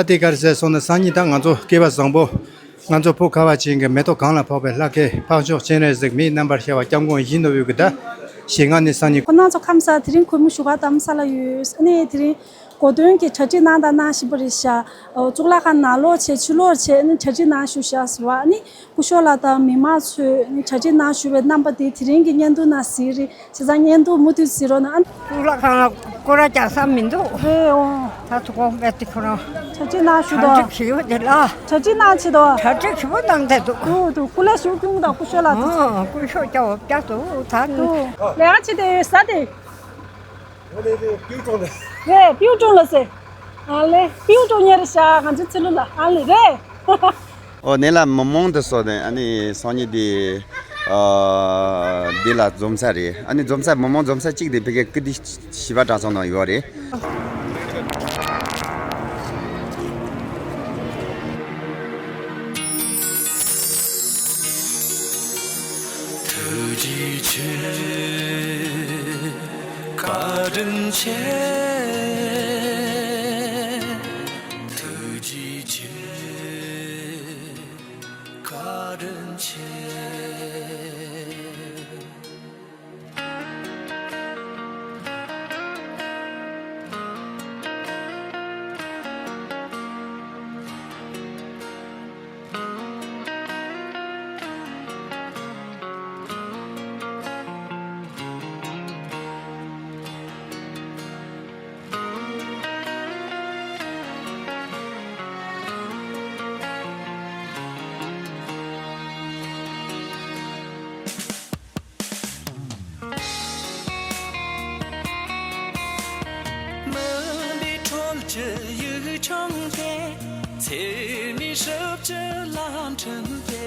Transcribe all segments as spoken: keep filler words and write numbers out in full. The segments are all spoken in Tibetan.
ད་དེ་གར་ཟེར་སོང་ན་སང་ཉིན་ད་ང་ཚོ་སྐལ་བ་བཟང་པོ། ང་ཚོ་བོད་ཁ་བ་ཅན་གྱི་མེ་ཏོག་གང་ལ་ཕོག་པའི་ལྷ་སྐལ་འཕགས་མཆོག་སྤྱན་རས་གཟིགས་མིའི་རྣམ་པར་ཤར་བ་སྐྱབས་མགོན་ཡིད་བཞིན་ནོར་བུའི་གི་ད་ཞེ་ལྔ་ནས་སང་ཉིན། ཁོ་རང་ཚོ་ཁམས་སངས་དེ་རིང་གུས་མོ་བཞུགས་སྒར་དྷ་རམ་ས་ལ་ཡོད། ཨ་ནི་དེ་རིང་གོ་སྟོན་གྱི་གྲ་སྒྲིག་གནང་དང་གནང་བཞིན་པ་རེད་ཤག་གཙུག་ལག་ཁང་ནང་ལོགས་བྱས་ཕྱི་ལོགས་བྱས་ཨ་ནི་གྲ་སྒྲིག་གནང་བཞུགས་ཤག་ཟེར་བ། ཨ་ནི་སྐུ་ཞབས་ལགས་དང་མི་མང་ཚོས་ཨ་ནི་གྲ་སྒྲིག་གནང་བཞུགས་པའི་རྣམ་པ་དེ་དེ་རིང་གི་བརྙན་ཐུང་ནང་གཟིགས་རེད། བྱས་ཙང་བརྙན་ཐུང་མུ་མཐུད་གཟིགས་རོགས་གནང་། གཙུག་ལག་ཁང་ལ་སྐོར་ར་རྒྱག་ས་མི་འདུག་ཨེ་འོ། ད་ཐུག་གོང་པད་དེ་ཁོ་རང་གྲ་སྒྲིག་གནང་ཞུ་དོ། གྲ་སྒྲིག་བྱེད་ཡོད་དེ་ལ། གྲ་སྒྲིག་གནང་བྱེད་དོ། གྲ་སྒྲིག་ཞུ་བ་གནང་དེ་འདུག་དུ་དུ་སྐུ་ལས་ཞུ་ཁྱུང་དང་སྐུ་ཞོ་ལ་དུ། ཨ་སྐུ་ཞོ་ཀྱ་བ་ཀྱ་དུ་ད་དུ་ནི། ལས་ཀ་བྱེད་དེ་ཡོད་ས་དེ། ང་ལས་དེ་པིའུ་ཀྲོང་ལས། རེད་པིའུ་ཀྲོང་ལ་ཟེར། ཨ་ལེ་པིའུ་ཀྲོང་ཉེ་རེད་ཤག་ང་ཚོའི་ཚེ་ལུ་ལ་ཨ་ལེ་རེད། ཨོ་ནེ་ལ་མི་མང་དུ་སོ་ནས་ཨ་ནི་སང་ཉིན་དེ་ཨ་འདི་ལ་འཛོམས་ས་རེད། ཨ་ནི་འཛོམས་ས་མི་མང་འཛོམས་ས་གཅིག་དེ་ཕ་གི་ཀི་དི་བྱིས་པ་གྲྭ་ཚང་ནང་ཡོད་རེད། ཐུགས་རྗེ་ཆེ། བཀའ་དྲིན་ཆེ། ཐུགས་རྗེ་ཆེ། བཀའ་དྲིན་ཆེ། མུན་པའི་འཕྲོ་བཅུད་ཡིག་ཆུང་སྟེ། ཚེར་མའི་ཧྲུབ་ཀྱི་ལམ་ཁྲིད་དེ།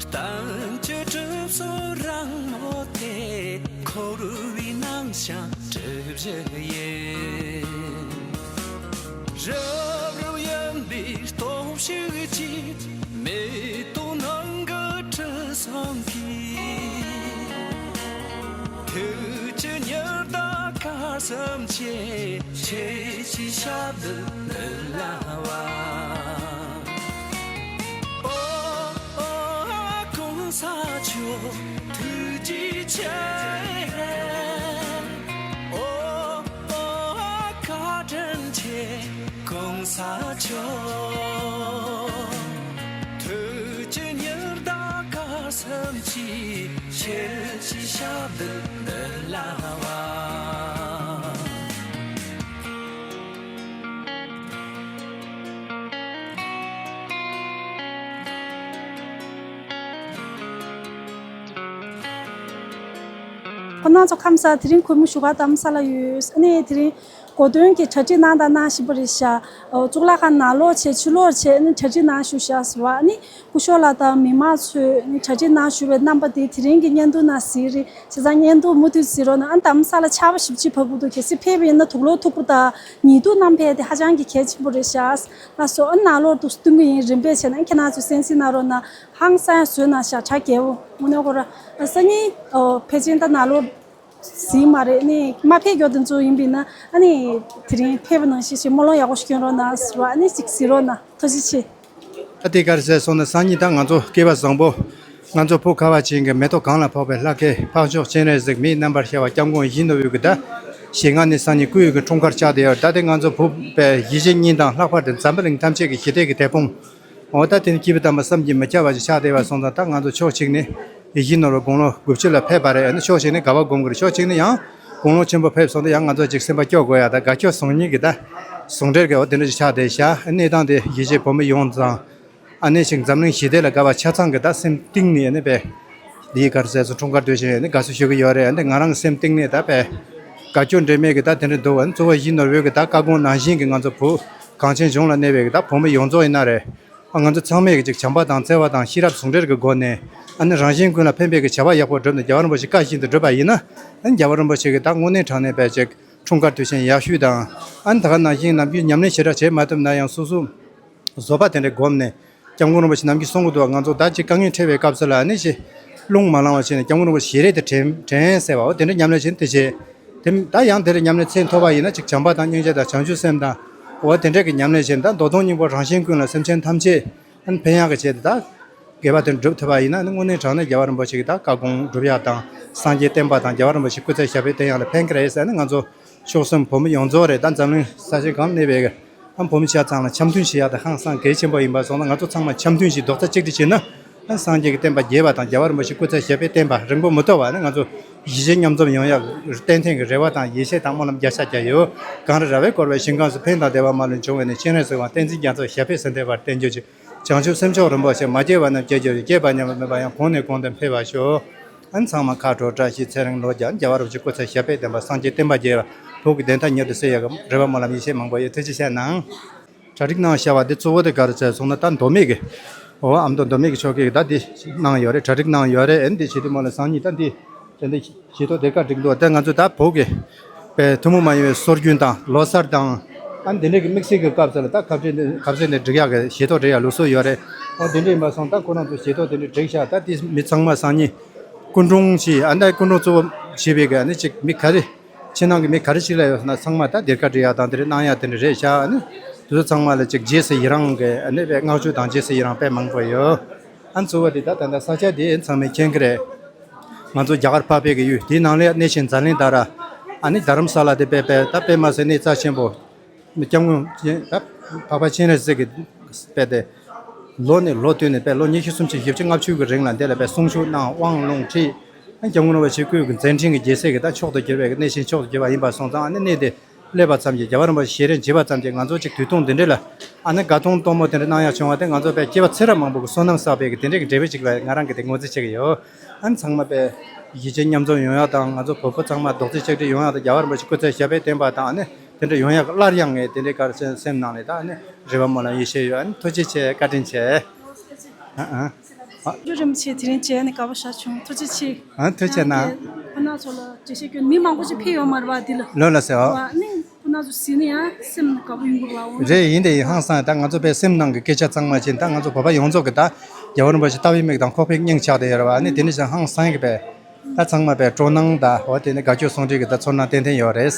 གཏམ་གྱི་གྲིབ་སོ་རིང་མོ་དེ། འཁོར་བའི་ནང་བཞིན་གྲུབ་བཞི་ཡིན། རབ་རིབ་ཡིན་པའི་སྟོབས་ཤུགས་ཀྱིས། མེ་ཏོག་ནང་གི་དྲི་བསུང་གིས། ཐུགས་ཀྱི་ཉི་ཟླ་གར་གསུམ་གྱི། ཁྱེད་ཀྱི་ཞབས་རྡུལ་ལ་བབས། ཨོ་ཨོ་གོང་ས་མཆོག་ཐུགས་རྗེ་ཆེ། ཨོ་ཨོ་བཀའ་དྲིན་ཆེ། གོང་ས་མཆོག་ཐུགས་ཀྱི་ཉི་ཟླ་གར་གསུམ་གྱི། ཁྱེད་ཀྱི་ཞབས་རྡུལ་འདི་ལ་བབས། ཁོ་རང་ཚོ་ཁམས་སངས་དེ་རིང་གུས་མོ་བཞུགས་སྒར་དྷ་རམ་ས་ལ་ཡོད། ཨ་ནི་དེ་རིང་གོ་སྟོན་གྱི་གྲ་སྒྲིག་གནང་དང་གནང་བཞིན་པ་རེད་ཤག་གཙུག་ལག་ཁང་ནང་ལོགས་བྱས་ཕྱི་ལོགས་བྱས་ཨ་ནི་གྲ་སྒྲིག་གནང་བཞུགས་ཤག་ཟེར་བ། ཨ་ནི་སྐུ་ཞབས་ལགས་དང་མི་མང་ཚོས་ཨ་ནི་གྲ་སྒྲིག་གནང་བཞུགས་པའི་རྣམ་པ་དེ་དེ་རིང་གི་བརྙན་ཐུང་ནང་གཟིགས་རེད། བྱས་ཙང་བརྙན་ཐུང་མུ་མཐུད་གཟིགས་རོགས་གནང་། ཨ་ནི་དྷ་རམ་ས་ལ་ཆར་པ་ཞེ་པོ་ཅིག་བབས་ཀྱི་འདུག་གལ་སྲིད་ཕེབས་པ་ཡིན་ན་དུག་ལོག་མཐུག་པོ་དང་ཉི་གདུགས་རྣམ་པ་དེ་ཧ་ཅང་གི་གལ་ཆེན་པོ་རེད་ཤག་ལགས་སོ། ཨ་ནི་ནང་ལོགས་དུ་སྟོན་གྱི་ཡིན། རིམ་པས་བྱས་ན་ཁྱེད་རང་ཚོས་གསན་གཟིགས་གནང་རོགས་གནང་། ཧང་སང་བཟོས་གནང་ཤག་གྲ་རྒྱས་པོ། དངོས་གནས་ཁོ་རང་སང་ཉིན་ཨོ་ཕལ་ཆེར་ད་ནང་ལོགས་ཟིན་མ་རེད། ཨ་ནི་མ་ཕེབས་མཁན་དེ་ཚོ་ཡིན་པ་ཡིན་ན་ཨ་ནི་དེ་རིང་ཕེབས་པ་ནང་བཞིན་ཞིག་སྨོན་ལམ་ཡག་པོ་ཞིག་སྐྱོན་རོགས་གནང་ཟེར་བ། ཨ་ནི་ཅིག་གཟིགས་རོགས་གནང་། ཐུགས་རྗེ་ཆེ། ད་དེ་གར་ཟེར་སོང་ན་སང་ཉིན་ད་ང་ཚོ་སྐལ་བ་བཟང་པོ། ང་ཚོ་བོད་ཁ་བ་ཅན་གྱི་མེ་ཏོག་གང་ལ་ཕོག་པའི་ལྷ་སྐལ་འཕགས་མཆོག་སྤྱན་རས་གཟིགས་མིའི་རྣམ་པར་ཤར་བ་སྐྱབས་མགོན་ཡིད་བཞིན་ནོར་བུའི་གི་ད་ཞེ་ལྔ་ནས་སང་ཉིན་སྐུའི་གི་འཁྲུངས་སྐར་བཅར་བསྡད་ཡོད། ད་དེ་ང་ཚོ་བོད་པའི་གཞིས་བྱེས་གཉིས་དང་ལྷག་པར་དུ་འཛམ་བུ་གླིང་ཐམས་ཅད་ཀྱི་ཞི་བདེ་གི་དེད་དཔོན། འོ་ད་དེ་ནི་སྐྱིད་པ་དམ་པ་བསམ་གྱིས་མི་ཁྱབ་པ་ཞིག་ཆགས་བསྡད་པ་སོང་ཙང་། ད་ང་ཚོ་ཕྱོགས་གཅིག་ནས་ཡིད་བཞིན་ནོར་བུ་དགུང་ལོ་དགུ་བཅུ་ལ་ཕེབས་པ་རེད། ཨ་ནི་ཕྱོགས་གཅིག་ནས་དགའ་བ་སྒོམ་གྱི་རེད། ཕྱོགས་གཅིག་ནས་ཡང་དགུང་ལོ་ཆེན་པོ་ཕེབས་སོང་ཙང་ཡང་ང་ཚོ་ཅིག་སེམས་པ་སྐྱོ་དགོས་ཡ། ད་དགའ་སྐྱོ་ཟུང་གཉིས་ཀྱི་ད་ཟུང་འབྲེལ་གྱི་འོ་དེ་འདྲ་ཞིག་ཆགས་བསྡད་ཤག་གནས་སྟངས་དེ་གཞིས་བྱེས་བོད་མི་ཡོངས་དང་། ཨ་ནི་ཅིག་འཛམ་གླིང་ཞི་བདེ་ལ་དགའ་བ་ཆ་ཚང་གི་ད་སེམས་གཏིང་ནས་ཨ་ནི་པས་འདིའི་གར་ཟས་སུ་འཁྲུངས་སྐར་དུས་ཆེན་ཨ་ནི་དགའ་བསུ་ཞུ་གི་ཡོད་རེད། ཨ་ནི་ང་རང་གི་སེམས་གཏིང་ནས་ད་པས་དགའ་སྐྱོ་འདྲེས་མེད་ཀྱི་ད་དེ་འདྲ་འདུག་ཨ་ནི་གཙོ་བོ་ཡིད་བཞིན་ནོར་བུའི་གི་ད་བཀའ་དགོངས་ནང་བཞིན་གྱི་ང་ཚོ་བོད་གངས་ཅན་ལྗོངས་ལ་གནས་པའི་གི་ད་བོད་མི་ཡོངས་རྫོགས་ཡིན་ན་རེད། ཨ་ང་ཚོ་ཚང་མས་གི་ཅིག་བྱམས་པ་དང་བརྩེ་བ་དང་ཤེས་རབ་ཟུང་འབྲེལ་གྱི་སྒོ་ནས་ཨ་ནི་རང་གཞན་ཀུན་ལ་ཕན་པའི་གི་བྱ་བ་ཡག་པོ་བསྒྲུབས་ནས་རྒྱལ་བ་རིན་པོ་ཆེ་བཀའ་བཞིན་དུ་བསྒྲུབས་པ་ཡིན་ན། ཨ་ནི་རྒྱལ་བ་རིན་པོ་ཆེ་གི་ད་དངོས་གནས་དྲང་གནས་པའི་ཅིག་འཁྲུངས་སྐར་དུས་ཆེན་ཡག་ཤོས་དང་། ཨ་ནི་ད་ག་ནང་བཞིན་ནམ་རྒྱུན་ཉམས་ལེན་ཞེ་དྲག་བྱེད་མ་ཐུབ་ན་ཡང་སོ་སོ་བཟོད་པ་དེ་འདྲ་སྒོམ་ནས་སྐྱབས་མགོན་རིན་པོ་ཆེ་ནམ་རྒྱུན་གསུང་གི་འདུག་ང་ཚོ་ད་ཅིག་དཀའ་ངལ་འཕྲད་པའི་སྐབས་སུ་ལ་ཨ་ནི་ཞེ་རླུང་མ་ལངས་པ་བྱས་ནས་སྐྱབས་མགོན་རིན་པོ་ཆེ་ཞལ་རས་དེ་དྲན་དྲན་ཟེར་བ་འོ་དེ་འདྲ་ཉམས་ལེན་བྱེད་ནས་དེ་བྱེད། དེ་ད་ཡང་དེ་ལ་ཉམས་ལེན་ཚད་མཐོ་བ་ཡིན་ན་ཅིག་བྱམས་པ་དང་སྙིང་རྗེ་དང་བྱང་ཆུབ་སེམས་དང་ འོ་དེ་འདྲ་གི་ཉམས་ལེན་བྱས་ནས་ད་མདོ་དོན་སྙིང་པོ་རང་གཞན་ཀུན་ལ་སེམས་ཅན་ཐམས་ཅད་ཨ་ནི་ཕན་ཡག་གི་ཆེད་དུ་ད་དགེ་བ་དེ་འགྲུབ་ཐུབ་པ་ཡིན་ན་ཨ་ནི་དངོས་གནས་དྲང་གནས་རྒྱལ་བ་རིན་པོ་ཆེ་གི་ད་བཀའ་དགོངས་སྒྲུབ་ཡག་དང་སངས་རྒྱས་བསྟན་པ་དང་རྒྱལ་བ་རིན་པོ་ཆེ་སྐུ་ཚེ་ཞབས་པད་བརྟན་ཡག་ལ་ཕན་གི་རེད་ཟེར་ནས་ང་ཚོ་ཕྱོགས་གསུམ་བོད་མི་ཡོངས་རྫོགས་རེད། ད་འཛམ་གླིང་ས་ཆ་གང་གནས་པའི་ཨ་བོད་མི་ཆ་ཚང་ལ་འཆམ་མཐུན་བྱེད་ཡག་དེ་ཧང་སང་གལ་ཆེན་པོ་ཡིན་པ་སོང་ན། ང་ཚོ་ཚང་མ་འཆམ་མཐུན་ཞིག་རྡོག་རྩ་གཅིག་སྒྲིལ་བྱས་ན། སངས་རྒྱས་ཀྱི་བསྟན་པ་རྒྱས་པ་དང་རྒྱལ་བ་རིན་པོ་ཆེ་སྐུ་ཚེ་ཞབས་པད་བརྟན་པ་རིང་པོ་མི་ཐོགས་པ་ནི་ང་ཚོ་གཞིས་བྱེས་མཉམ་འཛོམས་ཡོང་ཡག་ཏན་ཏན་གྱི་རེ་བ་དང་ཡིད་ཆེས་དང་སྨོན་ལམ་བརྒྱ་ཆ་བརྒྱ་ཡོད། གངས་རི་ར་བས་བསྐོར་བའི་ཞིང་ཁམས་སུ། ཕན་དང་བདེ་བ་མ་ལུས་འབྱུང་བའི་གནས། སྤྱན་རས་གཟིགས་དབང་བསྟན་འཛིན་རྒྱ་མཚོ་ཞབས་པད་སྲིད་མཐའི་བར་བརྟན་གྱུར་ཅིག། བྱང་ཆུབ་སེམས་མཆོག་རིན་པོ་ཆེ། མ་སྐྱེས་པ་རྣམས་སྐྱེ་གྱུར་ཅིག། སྐྱེས་པ་ཉམས་པ་མེད་པ་ཡང་། གོང་ནས་གོང་དུ་འཕེལ་བར་ཤོག། ཨན་ཚང་མ་ཁ་དྲོ་བཀྲ་ཤིས་ཚེ་རིང་ལོ་བརྒྱ། རྒྱལ་བ་རིན་པོ་ཆེ་སྐུ་ཚེ་ཞབས་པད་བརྟན་པ། སངས་རྒྱས་བསྟན་པ་རྒྱས་པ། བོད་ཀྱི་བདེན་མཐའ་མྱུར་དུ་གསལ་ཡག་གི་རེ་བ་སྨོན་ལམ་ཡིད་ཆེས་མང་པོ་ཡོད། ཐུགས་རྗེ་ཆེ་གནང་། གྲ་སྒྲིག་གནང་བཞག་པ་འདི་གཙོ་བོ་དེ་ག་རེ་བྱས་སོང་ན། ད་མདོ་སྨད་ཀྱི་འོ་ཨ་མདོ་མདོ་སྨད་ཀྱི་ཆོལ་ཁའི་ད་འདི་གནང་ཡོད་རེད། གྲ་སྒྲིག་གནང་ཡོད་རེད། ཨན་འདི་བྱེད་དུས་མ་ལ་སང་ཉིན་ད་འདི་དེ་འདི་བྱེད་ཐོག་དེ་ག་སྒྲིག་འདུག། ད་ང་ཚོ་ད་བོད་ཀྱི་པའི་ཐུན་མོང་མ་ཡིན་པའི་སྲོལ་རྒྱུན་དང་ལོ་གསར་དང་ཨན་འདི་འདྲའི་གི་དམིགས་བསལ་གྱི་སྐབས་སུ་ལ་ད་ཁ་ཆེ་ཁ་ཆེ་ནས་སྒྲིག་ཡག་གི་བྱེད་ཐོག་སྒྲིག་ཡག་ལུགས་སྲོལ་ཡོད་རེད། འོ་དེ་འདྲ་ཡིན་པ་སོང་ད་ཁོ་རང་ཚོ་བྱེད་ཐོག་དེ་འདྲ་སྒྲིག་བཞག། ད་དེ་མི་ཚང་མ་སང་ཉིན་སྐུ་མགྲོན་ཞིག་ཨ་ད་སྐུ་མགྲོན་གཙོ་བོ་བྱེད་པའི་གི་ཨ་ནི་ཅིག་མི་ག་རེ། ཕྱི་ནང་གི་མི་ག་རེ་ཞིག་ལ་ཡོད་ན་ཚང་མ་ད་སྡེར་ཁ་སྒྲིག་ཡག་དང་དེ་འདྲ་གནང་ཡག་དེ་འདྲ་རེད་ཤག། ཨ་ནི་དེ་ཚོ་ཚང་མ་ལ་ཅིག་རྗེས་སུ་ཡི་རང་གི་ཨ་ནི་བསྔགས་བརྗོད་དང་རྗེས་སུ་ཡི་རང་དཔེ་མང་པོ་ཡོད། ཨ་ནི་གཙོ་བོ་དེ་ད་ད་ལྟ་ས་ཆ་དེ་ཚང་མས་མཁྱེན་གི་རེད། ང་ཚོ་རྒྱ་གར་འཕགས་པའི་གི་ཡུལ་དེའི་ནང་ལ་གནས་ཆེན་ཛ་ལན་དྷ་ར། ཨ་ནི་རྡ་རམ་ས་ལ་དེ་དཔེ་དཔེ་ད་དཔེ་མ་སྲིད་གནས་རྩ་ཆེན་པོ། སྐྱབས་མགོན་ད་འཕགས་པ་སྤྱན་རས་གཟིགས་ཀྱི་དཔེ་དེ། ལོ་ནས་ལོ་བསྟུད་ནས་དཔེ་ལོ་ཉི་ཤུ་སུམ་ཅུ་བཞི་བཅུ་ལྔ་བཅུ་གི་རིང་ལ་འདི་ལ་དཔེ་གསུང་ཆོས་གནང་དབང་ལུང་ཁྲིད། སྐྱབས་མགོན་རིན་པོ་ཆེ་སྐུའི་མཛད་འཕྲིན་གྱི་རྒྱལ་སྲས་ཀྱི་ད་མཆོག་ཏུ་གྱུར་པའི་གནས་ཆེན་མཆོག་ཏུ་གྱུར་པ་ཡིན་པ་སོང་ཙང་། ཨ་ནི་གནས་དེ་སླེབས་པ་ཙམ་གྱིས་རྒྱལ་བ་རིན་པོ་ཆེ་ཞལ་རས་མཇལ་བ་ཙམ་གྱིས་ང་ཚོ་ཅིག་དུས་ཐུང་འདི་འདྲ་ལ་ཨ་ནི་དགའ་སྟོན་སྟོན་མོ་དེ་འདྲ་གནང་ཡག་བྱུང་བ་དེ་ང་ཚོ་དཔེ་སྐྱེ་བ་ཚེ་རབས་མང་པོ་གི་བསོད་ནམས་བསགས་པའི་གི་དེ་འདྲའི་གི་འབྲས་བུ་ཅིག་ལ་ང་རང་གིས་དེ་ངོས་འཛིན་བྱེད་ཀྱི་ཡོད། ཨ་ནི་ཚང་མ་དཔེ་གཞིས་བྱེས་མཉམ་འཛོམས་ཡོང་ཡག་དང་ང་ཚོ་བོད་པ་ཚང་མ་རྡོག་རྩ་གཅིག་སྒྲིལ་ཡོང་ཡག་དང་། རྒྱལ་བ་རིན་པོ་ཆེ་སྐུ་ཚེ་ཞབས་པད་བརྟན་པ་དང་ཨ་ནི་དེ་འདྲ་ཡོང་ཡག་གི་སླར་ཡང་ངས་དེ་འདྲའི་གར་སེམས་ནང་ནས་ད་ཨ་ནི་རེ་བ་སྨོན་ལམ་ཡིད་ཆེས་ཡོད། ཨ་ནི་ཐུགས་རྗེ་ཆེ། བཀའ་དྲིན་ཆེ། ཨ་ཨ། ཨ། རྒྱུ་རིན་པོ་ཆེ་དེ་རིང་མཇལ་ནས་དགའ་པོ་ཞེ་དྲག་བྱུང་། ཐུགས་རྗེ་ཆེ། ཨ་ཐུགས་རྗེ་གནང་། ཁོ་ན་ཚོ་ལ་འགྲེལ་བཤད་སྐྱོན་མི་མང་པོ་ཞིག་ཕེབས་ཡོད་མ་རེད་པ་འདི་ལ། ལོས་ལ་ཟེར་བ། ཨ་ནི་ཁོ་ན་ཚོ་གཟིགས་ན་ཡང་སེམས་དགའ་པོ་ཡོང་གི་རེད་པ། རེད། ཡིན་དེ་ཡིན། ཧང་སང་ད་ང་ཚོ་པའི་སེམས་ནང་གི་སྐད་ཆ་གཙང་མ་བྱས་ནས་ད་ང་ཚོ་བོད་པ་ཡོངས་རྫོགས་ཀྱི་ད་རྒྱལ་བ་རིན་པོ་ཆེ་ལྟ་བའི་མིག་དང་ཁོག་པའི་སྙིང་ཆགས་བསྡད་ཡོད་རེད་པ། ཨ་ནི་དེ་འདྲ་ཞིག་ཧང་སང་གི་པའི་ད་ཚང་མ་པའི་སྤྲོ་སྣང་ད་འོ་དེ་ནི་དགའ་སྐྱོ་ཟུང་འབྲེལ་གྱི་ད་ཚོར་སྣང་ཏན་ཏན་ཡོད་རེད།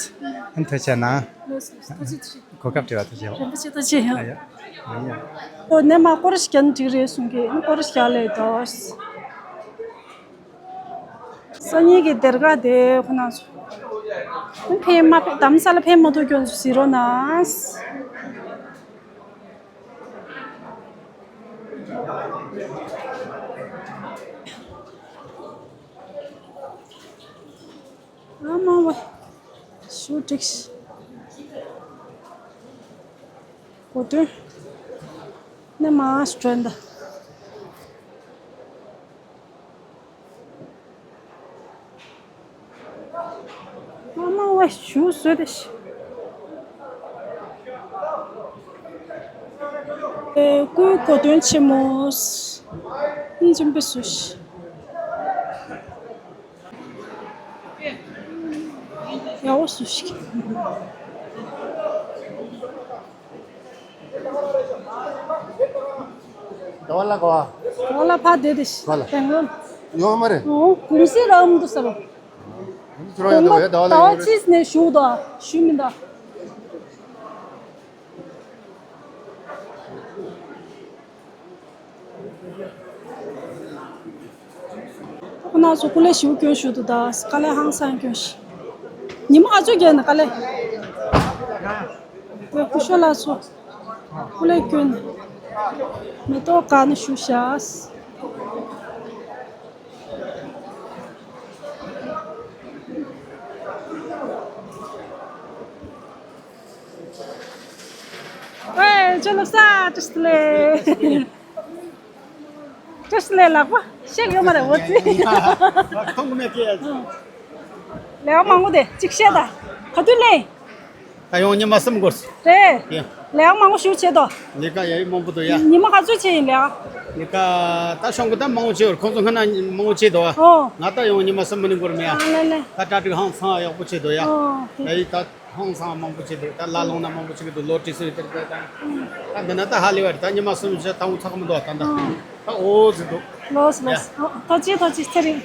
ཨ་ནི་ཐུགས་རྗེ་གནང་། ལགས་སོ། ཐུགས་རྗེ་ཆེ། གོ་སྐབས་བྲལ་བ་ཐུགས་རྗེ་གནང་། རིན་པོ་ཆེ་ཐུགས་རྗེ་གནང་། ཨ་ཡ། ཨ་ཡ། ཨོ་ནས་མ་སྐོར་ཞིག་རྒྱག་ན་འགྲིག་རེད་གསུང་གི། ཨ་ནི་སྐོར་ཞིག་རྒྱག་ལས་ད། སང་ཉིན་གྱི་སྡེར་ཁ་དེ་ཁོ་ན་ཚོ་ཨ་ནི་ཕན་མ་ཕན། རྡ་རམ་ས་ལ་ཕན་མ་ཐོགས་ཁྱོད་ཚོ་གཟིགས་རོགས་གནང་། ཨ་མ་བ། ཞུ་ཀྲིག་གོ་དོན་ནས་མ་སྤྲོད་འདི། ཨ་མ་བ་ཞུ་བཟོས་ཏེ་ཤི། ཨེ་སྐུའི་གོ་དོན་ཆེན་མོ། སྙིང་རྗེ་པོ་བཟོས་ཤི། ཡག་པོ་བཟོས་ཤིག། ཟླ་བ་ལ་ག་བ། ཟླ་བ་ལ་ཕ་བདེ་བདེ་ཤི། ག་ལ། དེང་སང་ཡོང་མ་རེད། ཨོ་གུང་སེང་རག་མི་འདུག་ཟེར་རོ། ཁྱོད་རང་ཡོང་འདུག་ཡ། ཟླ་བ་ལ་ཟླ་བ་ཡོང་རེད། གཅིག་ནས་ཞུ་འདུག་ཞུ་མི་འདུག། ཁོ་ན་ཚོ་སྐུ་ལས་ཞེ་པོ་སྐྱོན་ཞུ་འདུག་ད། དཀའ་ལས་ཧང་སང་སྐྱོན་ཤི། ཉི་མ་ཨ་ཚོ་རྒྱལ་ན་དཀའ་ལས། ཝེ་སྐུ་ཞབས་ལགས་ཚོ་སྐུ་ལས་སྐྱོན། མེ་ཏོག་ག་ནས་ཞུ་བཞག། ཝེ་ཇོ་ལོ་ས་ཏྲིས་ལེ། ཏྲིས་ལེ་ལག་པ་ཤེག་ཡོད་མ་རེད་འོ་ཙི། མཐོང་མེད་ཀྱི། ལས་ཀ་མང་པོ་དེ་གཅིག་བཤད་ད། ག་དུས་ལེན། ད་ཡོང་ཉི་མ་གསུམ་འགོར། རེད། ཡ། ལས་ཀ་མང་པོ་ཞིག་བྱེད་དོ། ལས་ཀ་ཡ་ཡི་མང་པོ་འདུག་ཡ། ཉི་མ་ག་ཚོད་བྱེད་ཡིན་ལས་ཀ། ལས་ཀ་ད་གཞུང་གི་ད་མང་པོ་བྱེད་ཡོད། ཁོང་ཚོ་སྔ་ན་མང་པོ་བྱེད་དོ། ཨོ། ང་ད་ཡོང་ཉི་མ་གསུམ་མ་ནི་འགོར་མེད་ཡ། ཨ་ལེ་ལེ། ད་གྲ་སྒྲིག་ཧང་སང་ཡག་པོ་བྱེད་དོ་ཡ། ཨོ། ད་ཡི་ད་ཧང་སང་མང་པོ་བྱེད་དོ། ད་ལ་ལོང་ན་མང་པོ་བྱེད་གི་འདུག། ལོ་དྲི་སུ་ཡི་དེར་ད་ད་འདི་ན་ད་ཧ་ལས་བ་རེད། ད་ཉི་མ་གསུམ་བཞི་ད་འུ་ཚགས་མི་འདུག་ད་ད། ཨོ། ད་ཨོ་ཟི་འདུག། ལོས་ལོས། ཡ། ཨོ་ཐོག་ཅི་ཐོག་ཅི་ཚེ་རིང་།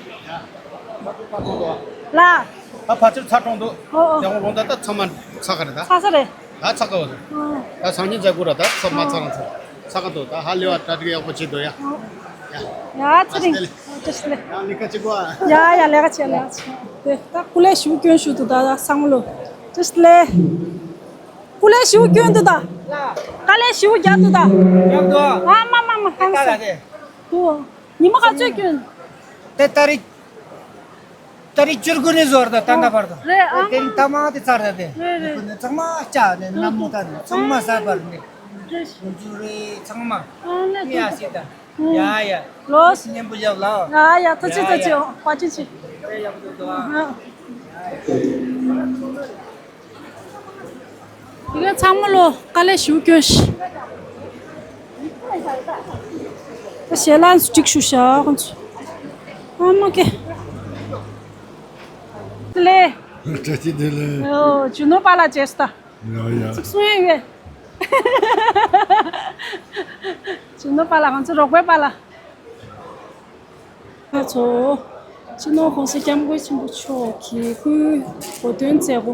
ལ། ད་ཕ་ཕྱིར་ཚ་གྲོང་འདུག། ཨོ་ཨོ། དེ་འོང་རོང་ད་ད་ཚང་མ་ཚ་ག་རེད་ད། ཚ་ས་རེད། ད་ཚ་ག་བ་ད་སང་ཉིན་མཛད་སྒོ་ར་ད་ཚ་མ་ཚ་རང་ཚ་ཚ་ག་དོ་ད་ཧ་ལེ་བ་གྲ་སྒྲིག་ཡག་པོ་བྱེད་དོ་ཡ། ཡ་ཚེ་རིང་། བཀྲ་ཤིས་བདེ་ལེགས། ཡང་ལས་ཀ་བྱེད་དགོས་ཨ། ཡ་ཡ་ལས་ཀ་བྱེད་ལས་ཀ་བྱེད། དེ་ད་སྐུ་ལས་ཞུ་སྐྱོན་ཞུ་དུ་ད་ད་སང་ལོ། བཀྲ་ཤིས་བདེ་ལེགས། སྐུ་ལས་ཞུ་སྐྱོན་དུ་ད། དཀའ་ལས་ཞུ་རྒྱག་དུ་ད། རྒྱག་དུ་ཨ། ཨ་མ་མ་མ་གང་ས། ད་ད་དེ། དུ། ཉི་མ་ག་ཚོད་སྐྱོན། དེ་ཏ་རིག་ཏ་རིག་བཅུ་དགུ་ནས་བཟོ་བར་དང་ད་ལྟ་བར་དུ། རེད་ཨ། དེ་ནི་ཐ་མ་དེ་ཚར་རེད་དེ། རེད་རེད། ཁོ་ནི་ཚང་མ་ལྕགས་ནས་ནམ་མོ་ད་ནི་ཚང་མ་གསར་པར་ནི། རེད། ཁོང་ཚོ་རེད་ཚང་མ། ཨ་ལེ་ཡ་ཤི་ད། ཡ་ཡ། ལོས། སྙན་པོ་བཞག་ལ། ཡ་ཡ་ཐུགས་རྗེ་ཆེ། བཀའ་དྲིན་ཆེ། རེད་ཡག་པོ་འདུག་ཨ། ཡ་ཡ། དེ་ག་ཚང་མ་ལོ་དཀའ་ལས་ཞུ་སྐྱོན་ཤི། ད་ཞལ་ལག་ཅིག་ཞུ་ཤ་ཁོང་ཚོ། ཨ་མ་ཀེ། ལེ། བཀྲ་ཤིས་བདེ་ལེགས། ཨོ་ཇུ་ནོ་པ་ལ་ཇེ་སྟ། ཡ་ཡ། ཅིག་གསུང་ཡ་ཡོད། ཇུ་ནོ་པ་ལ་ཁོང་ཚོ་རོགས་པའི་པ་ལ། ང་ཚོ་སྤྱི་ནོར་༸གོང་ས་༸སྐྱབས་མགོན་ཆེན་པོ་མཆོག་གི་སྐུའི་གོ་སྟོན་མཛད་སྒོ།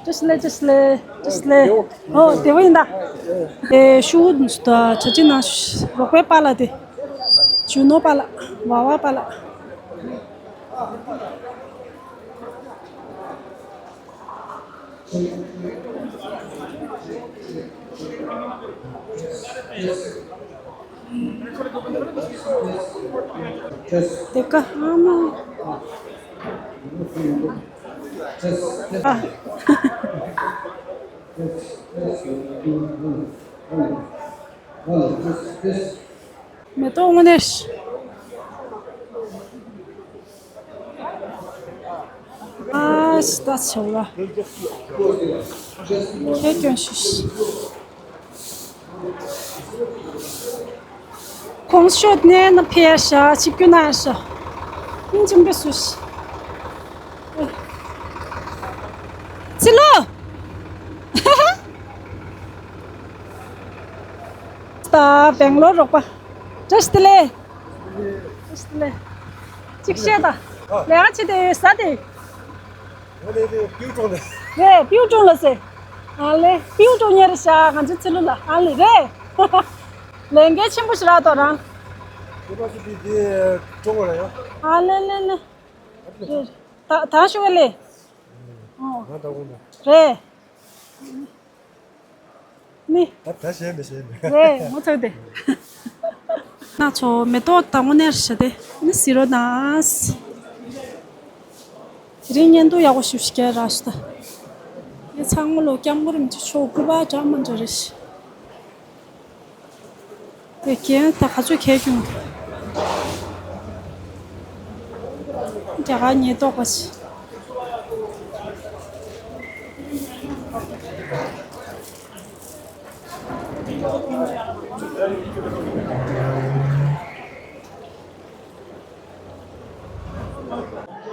བཀྲ་ཤིས་བདེ་ལེགས། བཀྲ་ཤིས་བདེ་ལེགས། བཀྲ་ཤིས་བདེ་ལེགས། ཨོ་བདེ་པོ་ཡིན་ད། དེ་ཤུ་དང་གྲ་སྒྲིག་གནང་ཤུ། རོགས་པའི་པཱ་ལགས་དེ། ཇུ་ནོ་པཱ་ལགས། ཝ་ཝ་པཱ་ལགས། དེ་ཀ་ཨ་མ། ཨ། མེ་ཏོག་དངོས་གནས། ཨ་ཤི་ད་ཆེ་བ། ཁྱེད་སྐྱོན་ཤི་ཤི། ཁོང་ཤོད་ནས་ན་ཕེ་ཤ་ཆིབ་ཀྱུ་ན་ཤ། ཨིན་ཅིང་པེ་སུ་ཤི། ཚི་ལོ། ད་བེང་ལོར་རོགས་པ། བཀྲ་ཤིས་བདེ་ལེགས། བཀྲ་ཤིས་བདེ་ལེགས། གཅིག་བཤད་དང་། ལས་ཀ་བྱེད་དེ་ཟ་དེ། ཨ་ལེ་ལེ་པིའུ་ཀྲོང་ལ། རེད་པིའུ་ཀྲོང་ལ་ཟེ། ཨ་ལེ་པིའུ་ཀྲོང་ཉེ་རེད་ཤག་ང་ཚོ་ཚི་ལུ་ལ་ཨ་ལེ་རེད། ལས་འགན་ཆེན་པོ་ཞིག་རག་ཐོག་རང་། ཁྱེད་པ་ཞིག་དེ་དེ་ཀྲོང་ལ་ཡོད། ཨ་ལེ་ལེ་ལེ། རེད། ད་ད་ཞུ་བ་ལེ། ཨོ། ང་ད་དགོངས་ད། རེད། ནི། ད་ད་ཞེས་མི་ཞེས་མི། རེད་ངོ་ཚ་དེ། ན་ཚོ་མེ་ཏོག་དང་པོ་ནས་བྱས་ཏེ་ནི་ཟི་རོ་ན། དེ་རིང་བརྙན་ཐུང་ཡག་པོ་ཞིག་ཞིག་རག་སོང་ད། ངས་ཚང་མ་ལོ་སྐྱབས་མགོན་རིན་པོ་ཆེ་མཆོག་སྐུ་པར་འདྲ་མི་འདྲ་རེད་ཤག་དེ་རྐྱེན་ད་ག་ཚོད་ཁྱེར་བྱུང་། རྒྱ་གར་ཉེན་རྟོག་པ་ཞིག་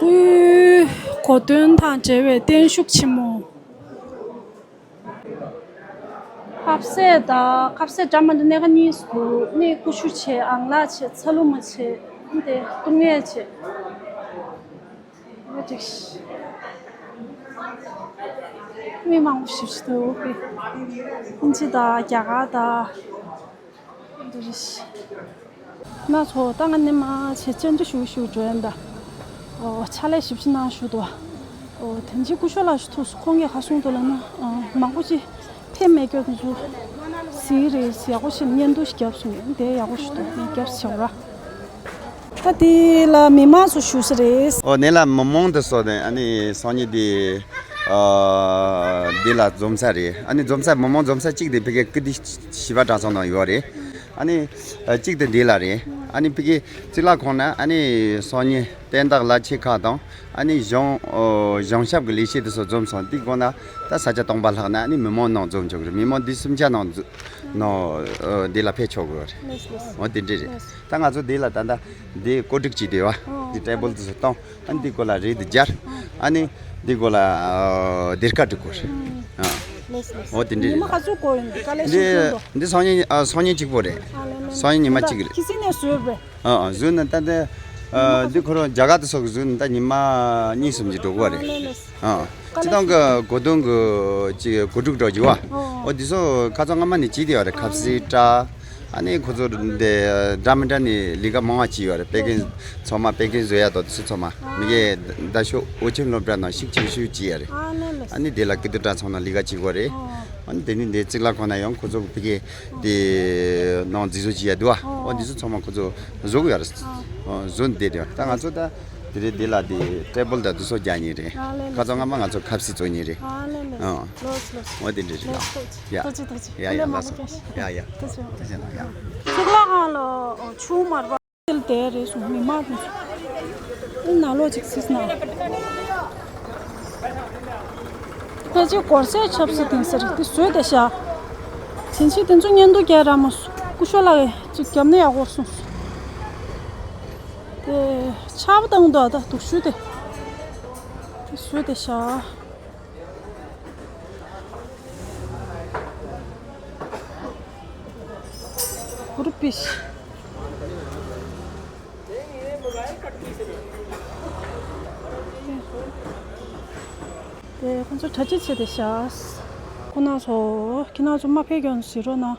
སྐུའི་གོ་སྟོན་དང་འབྲེལ་བའི་བརྟན་བཞུགས་ཆེན་མོ། ཁ་ཟས་དང་ཁ་ཟས་འདྲ་མི་འདྲ་སྣེ་ཁ་གཉིས་སུ་འདུག་སྣེ་ཀུ་ཤུ་བྱས། ཨང་ལག་བྱས། ཚ་ལུ་མ་བྱས། འདི་བཏུང་ཡས་བྱས། འདི་འགྲིག་མི་མང་པོ་ཞིག་འདུག་ཨིན་ཇི་དང་རྒྱ་གར་དང་། འདི་རེད། ན་ཚོ་ད་ང་ནི་མ་བྱེད་བཅར་འདྲི་ཞུ་ཞུ་འགྲོ་ཡིན་ད། ཨོ་ཕྱག་ལས་ཞིབ་ཞིབ་གནང་ཞུ་དོ། ཨོ་དེ་འདྲའི་སྐུ་ཞབས་ལགས་ཞུ་ཐུགས་སུ་ཁོང་གིས་ག་གསུངས་འདུག་ལབ་ན། ཨ་མང་པོ་ཅིག་ཕེབས་མེད་སྐྱོ་དེ་ཚོ་ཟིག་རེད་ཡག་པོ་ཞིག་བརྙན་ཐུང་ཞིག་བརྒྱབ་སོང་། དེ་ཡག་པོ་ཞིག་འདུག་ངས་བརྒྱབ་བྱས་ར། ད་དེ་ལ་མི་མང་ཚོ་ཞུ་ས་རེད། ཨོ་ནེ་ལ་མི་མང་དུ་སོ་ནས་ཨ་ནི་སང་ཉིན་དེ་ཨ་དེ་ལ་འཛོམས་ས་རེད། ཨ་ནི་འཛོམས་ས་མི་མང་འཛོམས་ས་གཅིག་དེ་ཕ་གི་ཀིརྟི་བྱིས་པ་གྲྭ་ཚང་ནང་ཡོད་རེད། ཨ་ནི་ཨ་གཅིག་དེ་འདི་ལ་རེད། ཨ་ནི་ཕ་གི་གཙུག་ལག་ཁང་ན་ཨ་ནི་སང་ཉིན་བསྟན་བདག་བླ་ཆེན་ཁག་དང་ཨ་ནི་གཞུང་ཨོ་གཞུང་ཞབས་ཀྱི་ལས་བྱེད་དེ་ཚོ་འཛོམས་སོང་། དེའི་སྒང་ན་ད་ས་ཆ་སྟོང་པ་ལྷག་ན་ཨ་ནི་མི་མང་ནང་འཛོམས་ཆོག་གི་རེད། མི་མང་འདི་གསུམ་ཆ་ནང་འཛོ་ནང་ཨོ་འདི་ལ་ཕེབས་ཆོག་གི་རེད། ལགས་སོ། ཨོ་དེ་འདྲ་རེད། ལགས་སོ། ད་ང་ཚོ་འདི་ལ་ད་ལྟ་འདི་བཀོད་སྒྲིག་བྱས་དེ་བ། ཨོ། འདི་ཊེ་བལ་དེ་ཚོ་བཏང་། ཨ་ནི་འདི་སྒོ་ལ་རས་དེ་སྦྱར། ཨ་ནི་འདི་སྒོ་ལ་ཨ་སྡེར་ཁ་སྒྲིག་དགོས་རེད། ཨ། ལགས་སོ་ལགས་སོ། འོ་དེ་འདྲ་རེད། ཉི་མ་ག་ཚོད་འགོར་ཡོང་གི། དཀའ་ལས་ཞིག་འདི་བྱུང་འདུག་འདི་སང་ཉིན་ཨ་སང་ཉིན་གཅིག་པོ་རེད། ཨ་ལེ་ལེ། སང་ཉིན་ཉི་མ་གཅིག་རེད། ཁྱི་སེང་ནས་བཟོས་པས། ཨ་ཨ་བཟོས་ན་ད་ལྟ་ ཨ། འདི་ཁོ་རང་རྒྱ་གར་དུ་སོགས་ཟུག་ད་ཉི་མ་གཉིས་གསུམ་གྱི་འགྲོ་གི་རེད། ཨ། སྤྱི་བཏང་གི་གོ་དོན་གྱི་ཅིག་གོ་སྒྲིག་འགྲོ་རྒྱུ་བ། ཨོ། འདི་ཚོ་ཁ་སང་སྔ་མ་ནས་བྱས་བསྡད་ཡོད་རེད། ཁ་ཟས་སྐྲ། ཨ་ནི་ཁོ་ཚོ་འདི་འདྲ་མི་འདྲ་ནས་ལས་ཀ་མང་བ་བྱས་ཡོད་རེད། དཔེ་རྒན་ཚང་མ་དཔེ་རྒན་བཟོ་ཡ་དང་དེ་ཚོ་ཚང་མ་མི་གའི་ད་ཤོ་འོ་ཆེན་སློབ་གྲྭ་ནང་ཤུགས་ཆེ་ཤོས་བྱས་ཡོད་རེད། ཨ་ནི་དེ་ལ་ཀི་ཏུ་ཏྲ་ཚང་ནང་ལས་ཀ་བྱེད་དགོས་རེད། ཨ་ནི་དེ་ནི་འདི་གཙུག་ལག་ཁང་ན་ཡང་ཁོ་ཚོ་གི་ཕ་གི་དེ་ནང་འཛིན་བཟོ་བྱས་ཡ་འདུག་བ། ཨོ་འདི་ཚོ་ཚང་མ་ཁོ་ཚོ་བཟོ་གི་ཡོད་རེད། ཨོ་བཟོ་འདི་དེ་ད་ང་ཚོ་ད་དེ་རེད། དེ་ལ་དེ་ཊེ་བལ་ད་དུ་སོ་རྒྱག་ཉེ་རེད། ཁ་ཚོ་སྔ་མ་ང་ཚོ་ཁབ་སི་བཙོ་ཉེ་རེད། ཨོ་འདི་འདྲ་རེད། ཡ་ཡ་ལགས་སོ། ཡ་ཡ། ཐུགས་རྗེ་གནང་། ཡ། གཙུག་ལག་ཁང་ལ་ཆུ་དམར་པ། དེ་རེད་སོང་མི་མང་དེ་ཚོ། ཨེ་ན་ལོ་ཅིག་སིས་ན། ཕལ་ཆེར་སྒོར་གཞས་ཆབ་སྲིད་དེང་སར་དེ་བཟོས་ཏེ་བཞག་དེ་ཕྱི་དེ་ཚོ་བརྙན་ཐུང་རྒྱག་ར་མ་སོང་། སྐུ་ཞབས་ལགས་ཅིག་བརྒྱབ་ན་ཡག་པོ་སོང་། དེ་ཆར་པ་བཏང་འདུག་ད་དུག་ཤུགས་དེ་དེ་བཟོས་ཏེ་བཞག་གུ་རུ་པིས། དེ་ཁོང་ཚོ་གྲ་སྒྲིག་བྱས་ཏེ་བཞག་ཁོ་ན་ཚོ་ཁྱེད་རང་ཚོ་མ་ཕེབས་ཀྱང་ཟེར་རོགས་གནང་།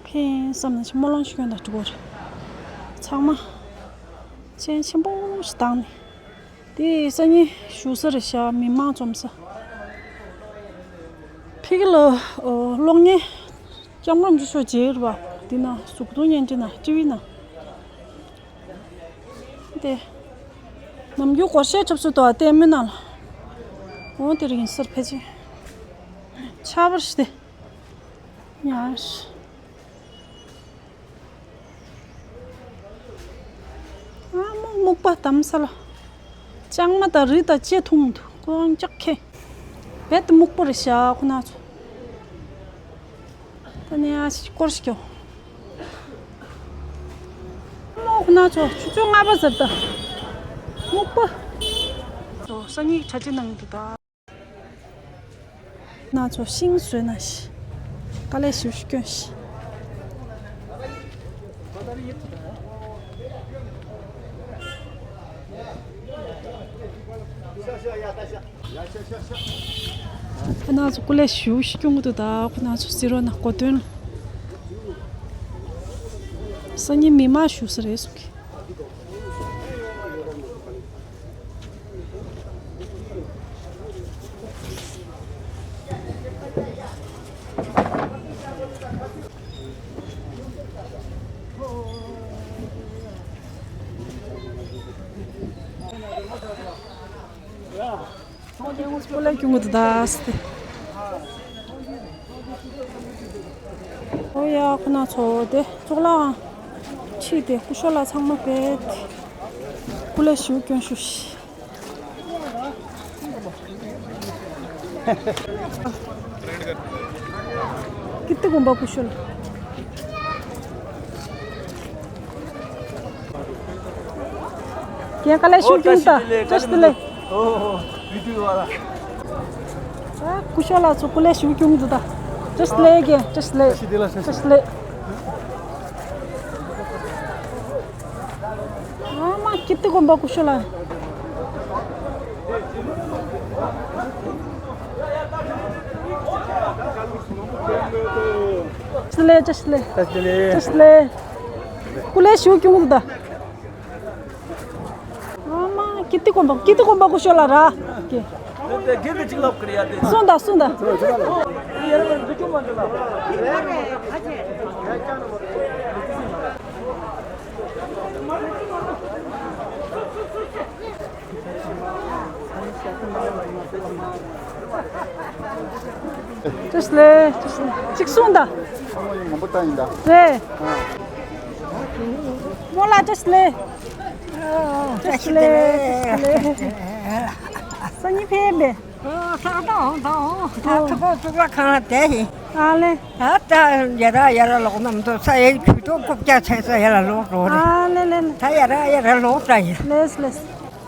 ཕེབས་ཡིན་བསམ་ན་ཅིག་སྨོན་ལམ་ཞུ་མཁན་དང་འགྲིག་གོ་རེད། ཚང་མ་སྤྱན་ཆེན་པོ་ཞིག་བཏང་ནས། དེ་སང་ཉིན་བཞུགས་ས་རེད་ཤག་མི་མང་འཛོམས་ས། ཕ་གི་ལ་གློག་བརྙན་སྐྱབས་མགོན་ཆེན་པོ་མཇལ་བར་འདི་ན་གཟུགས་མཐོང་བརྙན་འཕྲིན་ན་ཊི་ཝི་ན། དེ་ནམ་རྒྱུན་སྒོར་གཞས་འཁྲབ་སྲོལ་དུ་ལྟད་མོའི་ནང་ལ། འོ་དེ་རིང་སར་ཕལ་ཆེར་ཆར་པ་ཞིག་དེ། ཡ། ཨ་མོ་སྨུག་པ་དམ་ས་ལ། ལྕང་མ་དང་རི་དང་ལྕེ་འཐུང་མི་འདུག་ཁོ་རང་ལྕགས་ཁེ། རྦད་དེ་སྨུག་པོ་རེད་ཤག་ཁོ་ན་ཚོ། ད་ནི་ཨ་ཞིག་སྐོར་ཞིག་ཀྱོ། ཨ་མོ་ཁོ་ན་ཚོ་ཆུ་ཚོད་ལྔ་པ་ཟེར་ད། སྨུག་པ། ཚོ་སང་ཉིན་གྲ་སྒྲིག་གནང་གི་འདུག་ད། ང་ཚོ་ཤིང་བཟོས་ན་ཤི། དཀའ་ལས་ཞེ་པོ་ཞིག་སྐྱོན་ཤི། ཁོ་ན་ཚོ་དཀའ་ལས་ཞེ་པོ་ཞིག་སྐྱོན་གི་འདུག་ད་ཁོ་ན་ཚོ་ཟེར་རོགས་གནང་གོ་དོན། སང་ཉིན་མི་མང་ཞུ་ས་རེད་གསུང་གི། སྐུ་ལས་སྐྱོན་གི་འདུག་ད་སྟེ། ཨོ་ཡ་ཁོ་ན་ཚོ་དེ་གཙུག་ལག་ཁྲིད་དེ་སྐུ་ཞབས་ལགས་ཚང་མ་བེད། སྐུ་ལས་ཞུ་སྐྱོན་ཞུ་ཤི། ཀིརྟི་དགོན་པ་སྐུ་ཞབས་ལགས། རྒན་དཀའ་ལས་ཞུ་སྐྱོན་ད། བཀྲ་ཤིས་བདེ་ལེགས། ཨོ། བཀྲ་ཤིས་བདེ་ལེགས། ཨོ། ཡུ་ཊུབ་བ་ལ། ཨ། སྐུ་ཞབས་ལགས་ཚོ་སྐུ་ལས་ཞུ་སྐྱོན་འདུག་ད། བཀྲ་ཤིས་བདེ་ལེགས་རྒན། བཀྲ་ཤིས་བདེ་ལེགས། བཀྲ་ཤིས་བདེ་ལེགས། ཨ་མ་ཀིརྟི་དགོན་པ་སྐུ་ཞབས་ལགས། བཀྲ་ཤིས་བདེ་ལེགས། བཀྲ་ཤིས་བདེ་ལེགས། བཀྲ་ཤིས་བདེ་ལེགས། བཀྲ་ཤིས་བདེ་ལེགས། སྐུ་ལས་ཞུ་སྐྱོན་འདུག་ད། ཨ་མ་ཀིརྟི་དགོན་པ། ཀིརྟི་དགོན་པ་སྐུ་ཞབས་ལགས་ར། ཀི། གསུངས་ད་གསུངས་ད། བཀྲ་ཤིས་བདེ་ལེགས། བཀྲ་ཤིས་བདེ་ལེགས། གཅིག་གསུངས་ད། ངོ་མ་ཡིན་ངོ་མ་ད་ཡིན་ད། རེད། ཨ། མོ་ལ་བཀྲ་ཤིས་བདེ་ལེགས། བཀྲ་ཤིས་བདེ་ལེགས། བཀྲ་ཤིས་བདེ་ལེགས། སང་ཉིན་ཕེབས་པས། ཨོ་ལྷག་ད་འོང་ད་འོང་། ད་ཨོ། ཐུག་གོ་གཙུག་ལག་ཁང་ལ་བསྡད་ཡིན། ཨ་ལེ། ད་ད་ཡ་ར་ཡ་ར་ལོག་ན་མི་འདུག་ས་ཡའི་ཁྱུ་ཐོག་རྐུབ་བཀྱག་ཆགས་ས་ཡ་ལ་ལོག་འགྲོ་རེད། ཨ་ལེ་ལེ་ལེ། ད་ཡ་ར་ཡ་ར་ལོག་འདྲ་ཡིན། ལེས་ལེས།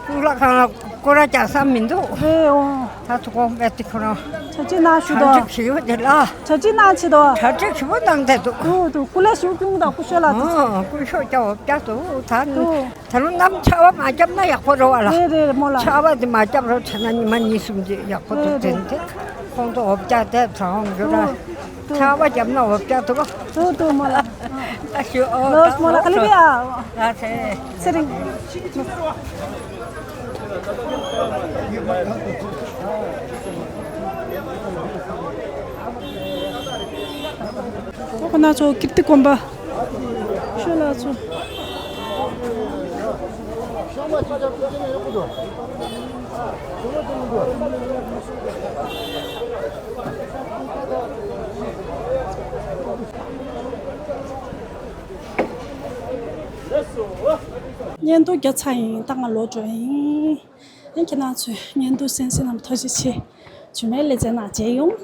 གཙུག་ལག་ཁང་ལ་ སྐོར་ར་རྒྱག་ས་མི་འདུག་རེད་འོང་། ད་ཐུག་གོང་པའི་དེ་ཁོ་རང་གྲ་སྒྲིག་གནང་ཞུ་གྲ་དོ། སྒྲིག་ཞིག་ཡོད་དེ་ལ། གྲ་སྒྲིག་གནང་ཆེ་དོ། གྲ་སྒྲིག་ཞིག་པོ་གནང་བསྡད་འདུག་འདུག་འདུག་སྐུ་ལས་ཞུ་སྐྱོང་དང་སྐུ་ཞོལ་ལ་ཚོ། ཨོ་སྐུ་ཞོགས་ཀྱང་འོབ་རྒྱག་འདུག་ད་འདུག་ད་རུང་གནམ་ཆར་པ་མ་བརྒྱབ་ན་ཡག་པོ་རེད་བ་ལ། རེད་རེད་མོ་ལ། ཆར་པ་དེ་མ་བརྒྱབ་རོགས་བྱས་ན་ཉི་མ་གཉིས་གསུམ་ཅིག་ཡག་པོ་འདུག་རེད་དེ་རེད། འདི་ཁོང་ཚོ་འོབ་རྒྱག་བསྡད་དྲང་འོང་རྒྱུ་ར། འདུག་ཆར་པ་བརྒྱབ་ན་འོབ་རྒྱག་འདུག་ག་འདུག་འདུག་མོ་ལ། ད་ཞུ་ཨོ་ལོས་མོ་ལ་ད་ག་ལེ་བི་ཨ། ད་ཚེ། ཚེ་རིང་། ཁོ་ན་ཚོ་ཀིརྟི་དགོན་པ། ཤོད་ལ་ཚོ། བརྙན་ཐུང་རྒྱག་ཚར་ཡིན། ད་ང་ལོག་འགྲོ་ཡིན། ཡིན་ཁྱེད་རང་ཚོས་བརྙན་ཐུང་གསན་གཟིགས་གནང་བར་ཐུགས་རྗེ་ཆེ། རྗེས་མའི་ལེ་ཚན་ནང་མཇལ་ཡོང་།